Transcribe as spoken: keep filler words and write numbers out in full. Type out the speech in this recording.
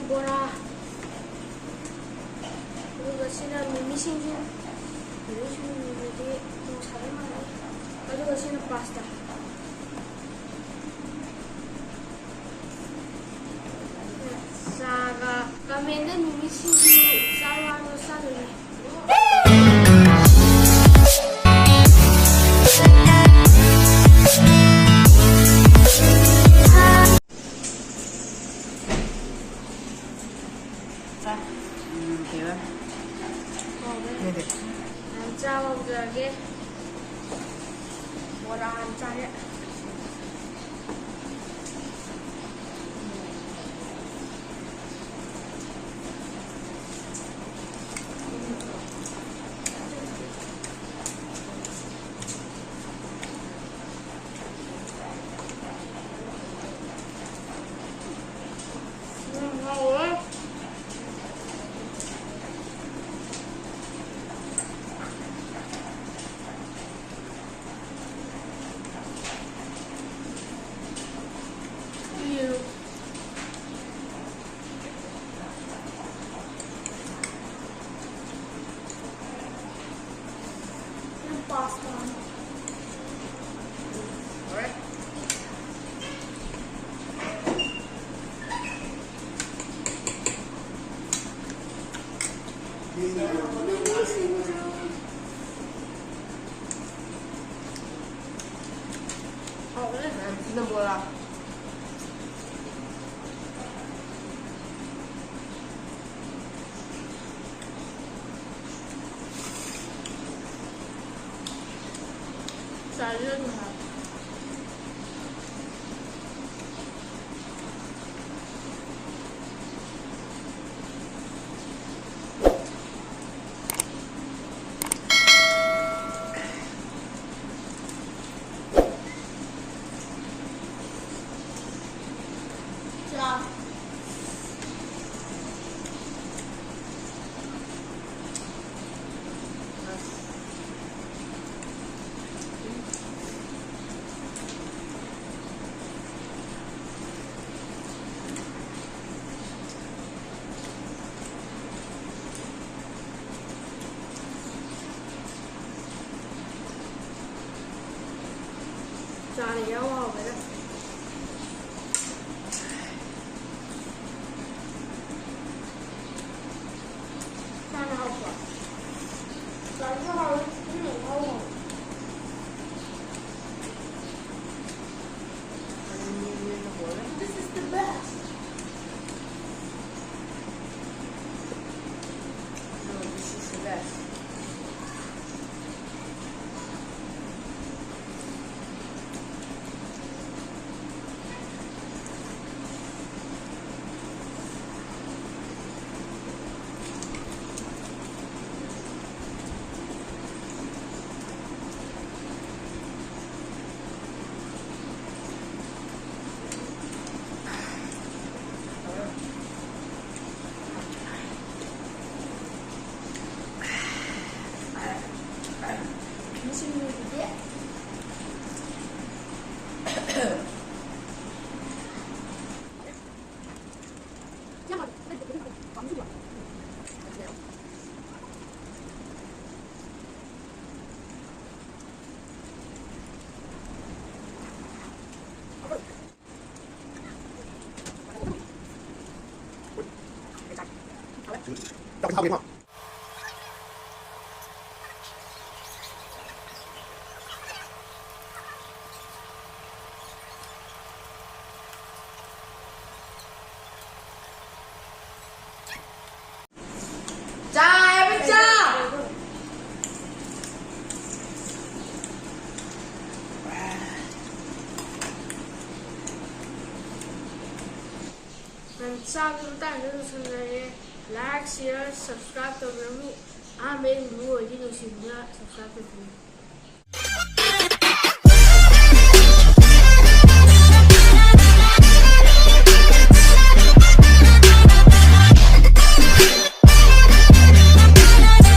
ꯕꯣꯔꯥ, ꯑꯗꯨꯒ ꯁꯤꯅ ꯃꯤꯃꯤ ꯁꯤꯡꯖꯨ꯫ ꯃꯤꯃꯤ ꯁꯤꯡꯖꯨꯗꯤ ꯃꯣꯔꯣꯛ ꯁꯥꯕ ꯃꯥꯜꯂꯦ꯫ ꯑꯗꯨꯒ ꯁꯤꯅ ꯄꯥꯁꯇꯥ꯫ ꯆꯥꯒ ꯀꯃꯦꯟꯗ ꯃꯤꯃꯤ ꯁꯤꯡꯖꯨ ꯆꯥꯔꯣ ꯍꯥꯏꯕꯗꯣ ꯆꯥꯗꯣꯏꯅꯦ꯫ ꯆꯥ꯫ ꯎꯝ, ꯀꯩꯕ? ꯍꯥꯎꯋꯦ꯫ ꯅꯠꯇꯦ꯫ ꯌꯥꯝ ꯆꯥꯕ ꯍꯧꯖꯔꯒꯦ꯫ ꯕꯣꯔꯥ ꯍꯥꯟꯅ ꯆꯥꯒꯦ꯫ ꯎꯝ, ꯍꯥꯎꯋꯦ꯫ ꯌꯦꯔꯨꯝ꯫ ꯅꯪ ꯄꯥꯁꯇꯥꯅꯤ꯫ ꯍꯣꯏ꯫ ꯍꯥꯎꯕꯅꯦ꯫ ꯁꯤꯅ ꯕꯣꯔꯥ꯫ ꯆꯥꯔꯤꯔꯣ ꯑꯗꯨꯝ ꯍꯥꯏ꯫ ꯆꯥ꯫ ꯆꯥꯅ ꯌꯥꯝ ꯍꯥꯎꯕꯗ꯫ ꯆꯥꯅ ꯍꯥꯎꯕ꯭ꯔꯣ? ꯆꯥꯅ ꯍꯥꯎꯋꯦ, ꯎꯝ, ꯍꯥꯎꯋꯦ꯫ This is the best. No, this is the best. ꯆꯥ ꯍꯥꯏꯕ ꯆꯥ! ꯃꯌꯥꯝ ꯆꯥꯕꯒꯤ ꯃꯇꯥꯡꯗ ꯂꯣꯏꯁꯤꯟꯖꯔꯦ꯫ Like, share, subscribe ꯇꯧꯕꯤꯔꯝꯃꯨ꯫ ꯑꯍꯥꯟꯕ ꯌꯦꯡꯕꯤꯕ ꯑꯣꯏꯔꯗꯤ ꯅꯨꯡꯁꯤꯕꯤꯗꯨꯅ subscribe ꯇꯧꯕꯤꯌꯨ꯫